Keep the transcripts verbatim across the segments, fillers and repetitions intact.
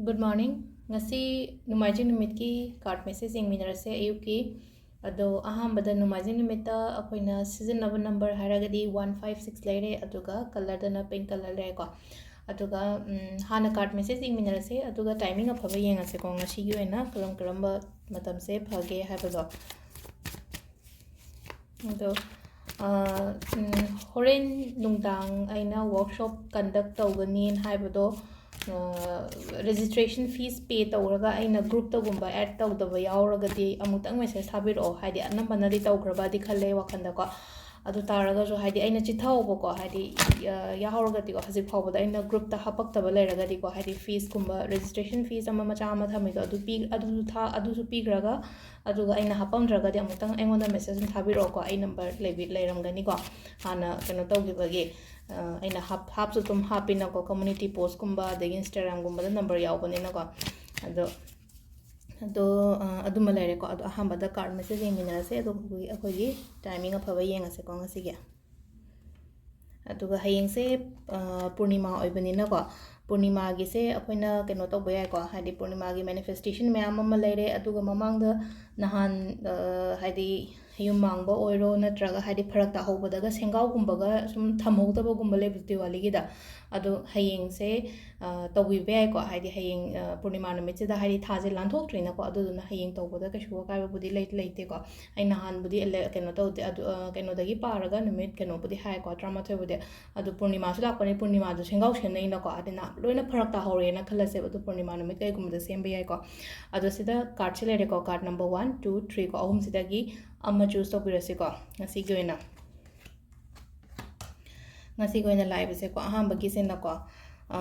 Good morning. ꯉꯁꯤ ꯅꯣꯡꯃꯥꯏꯖꯤꯡ ꯅꯨꯃꯤꯠꯀꯤ card message ꯌꯦꯡꯃꯤꯟꯅꯔꯁꯦ ꯑꯌꯨꯛꯀꯤ꯫ ꯑꯗꯣ ꯑꯍꯥꯟꯕꯗ ꯅꯣꯡꯃꯥꯏꯖꯤꯡ ꯅꯨꯃꯤꯠꯇ ꯑꯩꯈꯣꯏꯅ ꯁꯤꯖꯤꯟꯅꯕ number ꯍꯥꯏꯔꯒꯗꯤ one five six ꯂꯩꯔꯦ, ꯑꯗꯨꯒ colourꯗꯅ pink colour ꯂꯩꯔꯦꯀꯣ꯫ ꯑꯗꯨꯒ ꯎꯝ, ꯍꯥꯟꯅ card message ꯌꯦꯡꯃꯤꯟꯅꯔꯁꯦ, ꯑꯗꯨꯒ timing ꯑꯐꯕ ꯌꯦꯡꯉꯁꯦꯀꯣ, ꯉꯁꯤꯒꯤ ꯑꯣꯏꯅ ꯀꯔꯝ ꯀꯔꯝꯕ ꯃꯇꯝꯁꯦ ꯐꯒꯦ ꯍꯥꯏꯕꯗꯣ꯫ ꯑꯗꯣ ꯑ, ꯎꯝ, ꯍꯣꯔꯦꯟ ꯅꯨꯡꯗꯥꯡ ꯑꯩꯅ workshop conduct ꯇꯧꯒꯅꯤ ꯍꯥꯏꯕꯗꯣ, registration fees pay ꯇꯧꯔꯒ ꯑꯩꯅ groupꯇꯒꯨꯝꯕ add ꯇꯧꯗꯕ ꯌꯥꯎꯔꯒꯗꯤ ꯑꯃꯨꯛꯇꯪ message ꯊꯥꯕꯤꯔꯛꯑꯣ꯫ ꯍꯥꯏꯗꯤ ꯑꯅꯝꯕꯅꯗꯤ ꯇꯧꯈ꯭ꯔꯕꯗꯤ ꯈꯜꯂꯦ ꯋꯥꯈꯜꯗꯀꯣ꯫ ꯑꯗꯨ ꯇꯥꯔꯒꯁꯨ ꯍꯥꯏꯗꯤ ꯑꯩꯅ ꯆꯤꯠꯊꯍꯧꯕꯀꯣ, ꯍꯥꯏꯗꯤ ꯑ, ꯌꯥꯎꯍꯧꯔꯒꯗꯤꯀꯣ, ꯍꯧꯖꯤꯛ ꯐꯥꯎꯕꯗ ꯑꯩꯅ groupꯇ ꯍꯥꯄꯛꯇꯕ ꯂꯩꯔꯒꯗꯤꯀꯣ, ꯍꯥꯏꯗꯤ feesꯀꯨꯝꯕ, registration fees ꯑꯃ ꯃꯆꯥ ꯑꯃ ꯊꯝꯃꯤꯗꯣ, ꯑꯗꯨ ꯄꯤ-, ꯑꯗꯨꯁꯨ ꯊꯥ-, ꯑꯗꯨꯁꯨ ꯄꯤꯈ꯭ꯔꯒ, ꯑꯗꯨꯒ ꯑꯩꯅ ꯍꯥꯄꯝꯗ꯭ꯔꯒꯗꯤ ꯑꯃꯨꯛꯇꯪ ꯑꯩꯉꯣꯟꯗ message ꯑꯗꯨꯝ ꯊꯥꯕꯤꯔꯛꯑꯣꯀꯣ, ꯑꯩ number ꯂꯩꯕꯤ-, ꯂꯩꯔꯝꯒꯅꯤꯀꯣ, ꯍꯥꯟꯅ ꯀꯩꯅꯣ ꯇꯧꯈꯤꯕꯒꯤ꯫ ꯑ, ꯑꯩꯅ ꯍꯥꯞ-, ꯍꯥꯞꯁꯨ ꯑꯗꯨꯝ ꯍꯥꯞꯄꯤꯅꯀꯣ, community postꯀꯨꯝꯕ ꯑꯗꯒꯤ Instagramꯒꯨꯝꯕꯗ number ꯌꯥꯎꯕꯅꯤꯅꯀꯣ꯫ ꯑꯗꯣ, ꯑꯗꯣ, ꯑ, ꯑꯗꯨꯃ ꯂꯩꯔꯦꯀꯣ꯫ ꯑꯗꯣ ꯑꯍꯥꯟꯕꯗ card message ꯌꯦꯡꯃꯤꯟꯅꯔꯁꯦ, ꯑꯗꯨꯒ ꯑꯩꯈꯣꯏꯒꯤ timing ꯑꯐꯕ ꯌꯦꯡꯉꯁꯦꯀꯣ ꯉꯁꯤꯒꯤ꯫ ꯑꯗꯨꯒ ꯍꯌꯦꯡꯁꯦ, ꯑ, ꯄꯨꯔꯅꯤꯃꯥ ꯑꯣꯏꯕꯅꯤꯅꯀꯣ, ꯄꯨꯔꯅꯤꯃꯥꯒꯤꯁꯦ ꯑꯩꯈꯣꯏꯅ ꯀꯩꯅꯣ ꯇꯧꯕ ꯌꯥꯏꯀꯣ, ꯍꯥꯏꯗꯤ ꯄꯨꯔꯅꯤꯃꯥꯒꯤ manifestation ꯃꯌꯥꯝ ꯑꯃ ꯂꯩꯔꯦ꯫ ꯑꯗꯨꯒ ꯃꯃꯥꯡꯗ ꯅꯍꯥꯟ, ꯑ, ꯍꯥꯏꯗꯤ ꯌꯨꯝ ꯃꯥꯡꯕ ꯑꯣꯏꯔꯣ, ꯅꯠꯇ꯭ꯔꯒ ꯍꯥꯏꯗꯤ ꯐꯔꯛ ꯇꯥꯍꯧꯕꯗꯒ ꯁꯦꯡꯒꯥꯎꯒꯨꯝꯕꯒ ꯁꯨꯝ ꯊꯝꯍꯧꯗꯕꯒꯨꯝꯕ ꯂꯩꯕꯗꯣ ꯗꯤꯋꯥꯂꯤꯒꯤꯗ, ꯑꯗꯣ ꯍꯌꯦꯡꯁꯦ, ꯑ, ꯇꯧꯕꯤꯕ ꯌꯥꯏꯀꯣ꯫ ꯍꯥꯏꯗꯤ ꯍꯌꯦꯡ, ꯑ, ꯄꯨꯔꯅꯤꯃꯥ ꯅꯨꯃꯤꯠꯁꯤꯗ ꯍꯥꯏꯗꯤ ꯊꯥꯁꯦ ꯂꯥꯟꯊꯣꯛꯇ꯭ꯔꯤꯅꯀꯣ, ꯑꯗꯨꯗꯨꯅ ꯍꯌꯦꯡ ꯇꯧꯕꯗ ꯀꯩꯁꯨ ꯑꯀꯥꯏꯕꯕꯨꯗꯤ ꯂꯩ-, ꯂꯩꯇꯦꯀꯣ꯫ ꯑꯩ ꯅꯍꯥꯟꯕꯨꯗꯤ ꯑꯦꯂꯦ-, ꯀꯩꯅꯣ ꯇꯧꯗꯦ, ꯑꯗꯨ, ꯑ, ꯀꯩꯅꯣꯗꯒꯤ ꯄꯥꯔꯒ ꯅꯨꯃꯤꯠ ꯀꯩꯅꯣꯕꯨꯗꯤ ꯍꯥꯏꯀꯣ, ꯇꯔꯥꯃꯥꯊꯣꯏꯕꯨꯗꯤ꯫ ꯑꯗꯣ ꯄꯨꯔꯅꯤꯃꯥꯁꯨ ꯂꯥꯛꯄꯅꯤ, ꯄꯨꯔꯅꯤꯃꯥꯁꯨ ꯁꯦꯡꯒꯥꯎ ꯁꯦꯝꯅꯩꯅꯀꯣ, ꯑꯗꯨꯅ ꯂꯣꯏꯅ ꯐꯔꯛ ꯇꯥꯍꯧꯔꯦꯅ ꯈꯜꯂꯁꯦꯕ꯫ ꯑꯗꯣ ꯄꯨꯔꯅꯤꯃꯥ ꯅꯨꯃꯤꯠ ꯀꯩꯒꯨꯝꯕꯗ ꯁꯦꯝꯕ ꯌꯥꯏꯀꯣ꯫ ꯑꯗꯣ ꯁꯤꯗ cardꯁꯦ ꯂꯩꯔꯦꯀꯣ, card number one, two, three ꯀꯣ, ꯑꯍꯨꯝꯁꯤꯗꯒꯤ ꯑꯃ choose ꯇꯧꯕꯤꯔꯁꯤꯀꯣ, ꯉꯁꯤꯒꯤ ꯑꯣꯏꯅ꯫ ꯉꯁꯤꯒꯤ ꯑꯣꯏꯅ ꯂꯥꯛꯏꯕꯁꯦꯀꯣ, ꯑꯍꯥꯟꯕꯒꯤꯁꯤꯅꯀꯣ, ꯑ,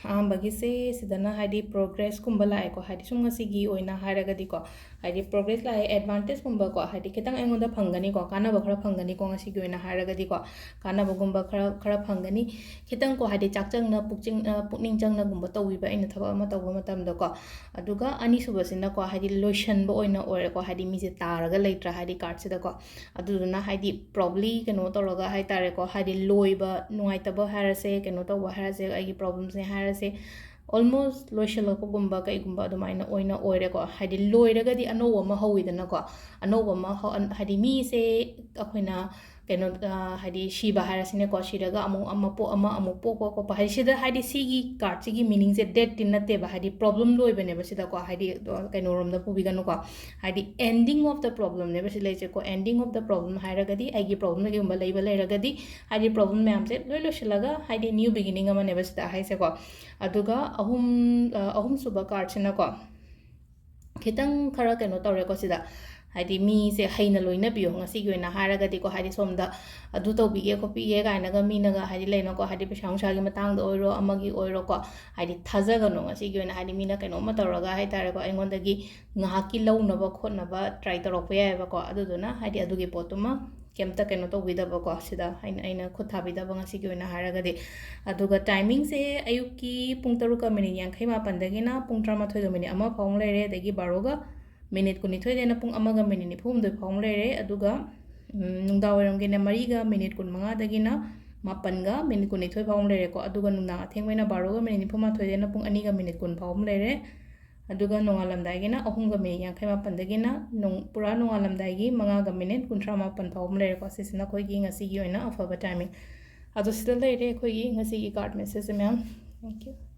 ꯑꯍꯥꯟꯕꯒꯤꯁꯦ ꯁꯤꯗꯅ ꯍꯥꯏꯗꯤ progressꯀꯨꯝꯕ ꯂꯥꯛꯑꯦꯀꯣ, ꯍꯥꯏꯗꯤ ꯁꯨꯝ ꯉꯁꯤꯒꯤ ꯑꯣꯏꯅ ꯍꯥꯏꯔꯒꯗꯤꯀꯣ, ꯍꯥꯏꯗꯤ progress ꯂꯥꯛꯑꯦ, advantageꯀꯨꯝꯕꯀꯣ, ꯍꯥꯏꯗꯤ ꯈꯤꯇꯪ ꯑꯩꯉꯣꯟꯗ ꯐꯪꯒꯅꯤꯀꯣ, ꯀꯥꯟꯅꯕ ꯈꯔ ꯐꯪꯒꯅꯤꯀꯣ ꯉꯁꯤꯒꯤ ꯑꯣꯏꯅ ꯍꯥꯏꯔꯒꯗꯤꯀꯣ, ꯀꯥꯟꯅꯕꯒꯨꯝꯕ ꯈꯔ, ꯈꯔ ꯐꯪꯒꯅꯤ꯫ ꯈꯤꯇꯪꯀꯣ, ꯍꯥꯏꯗꯤ ꯆꯥꯛ ꯆꯪꯅ, ꯄꯨꯛꯆꯤꯡ-, ꯑ, ꯄꯨꯛꯅꯤꯡ ꯆꯪꯅꯒꯨꯝꯕ ꯇꯧꯕꯤꯕ ꯑꯩꯅ ꯊꯕꯛ ꯑꯃ ꯇꯧꯕ ꯃꯇꯝꯗꯀꯣ꯫ ꯑꯗꯨꯒ ꯑꯅꯤꯁꯨꯕꯁꯤꯅꯀꯣ, ꯍꯥꯏꯗꯤ ꯂꯣꯏꯁꯟꯕ ꯑꯣꯏꯅ ꯑꯣꯏꯔꯦꯀꯣ, ꯍꯥꯏꯗꯤ ꯃꯤꯁꯦ ꯇꯥꯔꯒ ꯂꯩꯇ꯭ꯔꯥ, ꯍꯥꯏꯗꯤ cardꯁꯤꯗꯀꯣ꯫ ꯑꯗꯨꯗꯨꯅ ꯍꯥꯏꯗꯤ probably ꯀꯩꯅꯣ ꯇꯧꯔꯒ ꯍꯥꯏ ꯇꯥꯔꯦꯀꯣ, ꯍꯥꯏꯗꯤ ꯂꯣꯏꯕ ꯅꯨꯡꯉꯥꯏꯇꯕ ꯍꯥꯏꯔꯁꯦ, ꯀꯩꯅꯣ ꯇꯧꯕ ꯍꯥꯏꯔꯁꯦ, ꯑꯩꯒꯤ problemꯁꯦ ꯍꯥꯏꯔꯁꯦ, almost ꯂꯣꯏꯁꯤꯜꯂꯛꯄꯒꯨꯝꯕ ꯀꯩꯒꯨꯝꯕ ꯑꯗꯨꯃꯥꯏꯅ ꯑꯣꯏꯅ ꯑꯣꯏꯔꯦꯀꯣ꯫ ꯍꯥꯏꯗꯤ ꯂꯣꯏꯔꯒꯗꯤ ꯑꯅꯧꯕ ꯑꯃ ꯍꯧꯋꯤꯗꯅꯀꯣ꯫ ꯑꯅꯧꯕ ꯑꯃ ꯍꯧ-, ꯑꯟ-, ꯍꯥꯏꯗꯤ ꯃꯤꯁꯦ ꯑꯩꯈꯣꯏꯅ ꯀꯩꯅꯣ, ꯑ, ꯍꯥꯏꯗꯤ ꯁꯤꯕ ꯍꯥꯏꯔꯁꯤꯅꯦꯀꯣ, ꯁꯤꯔꯒ ꯑꯃꯨꯛ ꯑꯃ ꯄꯣꯛ, ꯑꯃ ꯑꯃꯨꯛ ꯄꯣꯛꯄ ꯈꯣꯠꯄ, ꯍꯥꯏꯗꯤ ꯁꯤꯗ, ꯍꯥꯏꯗꯤ ꯁꯤꯒꯤ cardꯁꯤꯒꯤ meaningꯁꯦ deathꯇꯤ ꯅꯠꯇꯦꯕ, ꯍꯥꯏꯗꯤ problem ꯂꯣꯏꯕꯅꯦꯕ ꯁꯤꯗꯀꯣ, ꯍꯥꯏꯗꯤ, ꯑ, ꯀꯩꯅꯣꯔꯣꯝꯗ ꯄꯨꯕꯤꯒꯅꯨꯀꯣ, ꯍꯥꯏꯗꯤ ending of the problemꯅꯦꯕ ꯁꯤ ꯂꯩꯁꯦꯀꯣ꯫ Ending of the problem ꯍꯥꯏꯔꯒꯗꯤ ꯑꯩꯒꯤ problemꯗ ꯀꯩꯒꯨꯝꯕ ꯂꯩꯕ ꯂꯩꯔꯒꯗꯤ, ꯍꯥꯏꯗꯤ problem ꯃꯌꯥꯝꯁꯦ ꯂꯣꯏ ꯂꯣꯏꯁꯤꯜꯂꯒ, ꯍꯥꯏꯗꯤ new beginning ꯑꯃꯅꯦꯕ ꯁꯤꯗ ꯍꯥꯏꯁꯦꯀꯣ꯫ ꯑꯗꯨꯒ ꯑꯍꯨꯝ, ꯑ, ꯑꯍꯨꯝꯁꯨꯕ cardꯁꯤꯅꯀꯣ, ꯈꯤꯇꯪ ꯈꯔ ꯀꯩꯅꯣ ꯇꯧꯔꯦꯀꯣ ꯁꯤꯗ꯫ ꯍꯥꯏꯗꯤ ꯃꯤꯁꯦ ꯍꯩꯅ ꯂꯣꯏꯅꯕꯤꯌꯣ ꯉꯁꯤꯒꯤ ꯑꯣꯏꯅ ꯍꯥꯏꯔꯒꯗꯤꯀꯣ꯫ ꯍꯥꯏꯗꯤ ꯁꯣꯝꯗ ꯑꯗꯨ ꯇꯧꯕꯤꯒꯦ ꯈꯣꯠꯄꯤꯒꯦ ꯀꯥꯏꯅꯒ ꯃꯤꯅꯒ ꯍꯥꯏꯗꯤ ꯂꯩꯅꯀꯣ, ꯍꯥꯏꯗꯤ ꯄꯩꯁꯥ ꯅꯨꯡꯁꯥꯒꯤ ꯃꯇꯥꯡꯗ ꯑꯣꯏꯔꯣ ꯑꯃꯒꯤ ꯑꯣꯏꯔꯣꯀꯣ, ꯍꯥꯏꯗꯤ ꯊꯥꯖꯒꯅꯨ ꯉꯁꯤꯒꯤ ꯑꯣꯏꯅ꯫ ꯍꯥꯏꯗꯤ ꯃꯤꯅ ꯀꯩꯅꯣꯝꯃ ꯇꯧꯔꯒ ꯍꯥꯏ ꯇꯥꯔꯦꯀꯣ, ꯑꯩꯉꯣꯟꯗꯒꯤ ꯉꯥꯏꯍꯥꯛꯀꯤ ꯂꯧꯅꯕ ꯈꯣꯠꯅꯕ try ꯇꯧꯔꯛꯄ ꯌꯥꯏꯑꯕꯀꯣ꯫ ꯑꯗꯨꯗꯨꯅ ꯍꯥꯏꯗꯤ ꯑꯗꯨꯒꯤ ꯄꯣꯠꯇꯨꯃ ꯀꯩꯝꯇ ꯀꯩꯅꯣ ꯇꯧꯕꯤꯗꯕꯀꯣ ꯁꯤꯗ ꯑꯩꯅ, ꯑꯩꯅ ꯈꯨꯠ ꯊꯥꯕꯤꯗꯕ ꯉꯁꯤꯒꯤ ꯑꯣꯏꯅ ꯍꯥꯏꯔꯒꯗꯤ꯫ ꯑꯗꯨꯒ timingꯁꯦ ꯑꯌꯨꯛꯀꯤ ꯄꯨꯡ ꯇꯔꯨꯛꯀ ꯃꯤꯅꯤꯠ ꯌꯥꯡꯈꯩ ꯃꯥꯄꯟꯗꯒꯤꯅ ꯄꯨꯡ ꯇꯔꯥꯃꯥꯊꯣꯏꯒ ꯃꯤꯅꯤꯠ ꯑꯃ ꯐꯥꯎ ꯑꯃ ꯂꯩꯔꯦ, ꯑꯗꯒꯤ ꯕꯥꯔꯣꯒ ꯃꯤꯅꯤꯠ ꯀꯨꯟꯅꯤꯊꯣꯏꯗꯩꯅ ꯄꯨꯡ ꯑꯃꯒ ꯃꯤꯅꯤꯠ ꯅꯤꯐꯨ ꯍꯨꯝꯗꯣꯏ ꯐꯥꯎ ꯑꯃ ꯂꯩꯔꯦ꯫ ꯑꯗꯨꯒ, ꯎꯝ, ꯅꯨꯡꯗꯥꯡ ꯋꯥꯏꯔꯝꯒꯤꯅ ꯃꯔꯤꯒ ꯃꯤꯅꯤꯠ ꯀꯨꯟꯃꯉꯥꯗꯒꯤꯅ ꯃꯥꯄꯟꯒ ꯃꯤꯅꯤꯠ ꯀꯨꯟꯅꯤꯊꯣꯏ ꯐꯥꯎ ꯑꯃ ꯂꯩꯔꯦꯀꯣ꯫ ꯑꯗꯨꯒ ꯅꯨꯡꯗꯥꯡ ꯑꯊꯦꯡꯕꯩꯅ ꯕꯥꯔꯣꯒ ꯃꯤꯅꯤꯠ ꯅꯤꯐꯨꯃꯥꯊꯣꯏꯗꯩꯅ ꯄꯨꯡ ꯑꯅꯤꯒ ꯃꯤꯅꯤꯠ ꯀꯨꯟ ꯐꯥꯎ ꯑꯃ ꯂꯩꯔꯦ꯫ ꯑꯗꯨꯒ ꯅꯣꯡꯉꯥꯜꯂꯝꯗꯥꯏꯒꯤꯅ ꯑꯍꯨꯝꯒ ꯃꯤꯅꯤꯠ ꯌꯥꯡꯈꯩ ꯃꯥꯄꯟꯗꯒꯤꯅ ꯅꯣꯡ-, ꯄꯨꯔꯥ ꯅꯣꯡꯉꯥꯜꯂꯝꯗꯥꯏꯒꯤ ꯃꯉꯥꯒ ꯃꯤꯅꯤꯠ ꯀꯨꯟꯊ꯭ꯔꯥ ꯃꯥꯄꯟ ꯐꯥꯎ ꯑꯃ ꯂꯩꯔꯦꯀꯣ꯫ ꯁꯤꯁꯤꯅ ꯑꯩꯈꯣꯏꯒꯤ ꯉꯁꯤꯒꯤ ꯑꯣꯏꯅ ꯑꯐꯕ timing꯫ ꯑꯗꯣ ꯁꯤꯗ ꯂꯩꯔꯦ ꯑꯩꯈꯣꯏꯒꯤ ꯉꯁꯤꯒꯤ card message ꯃꯌꯥꯝ꯫ Thank you꯫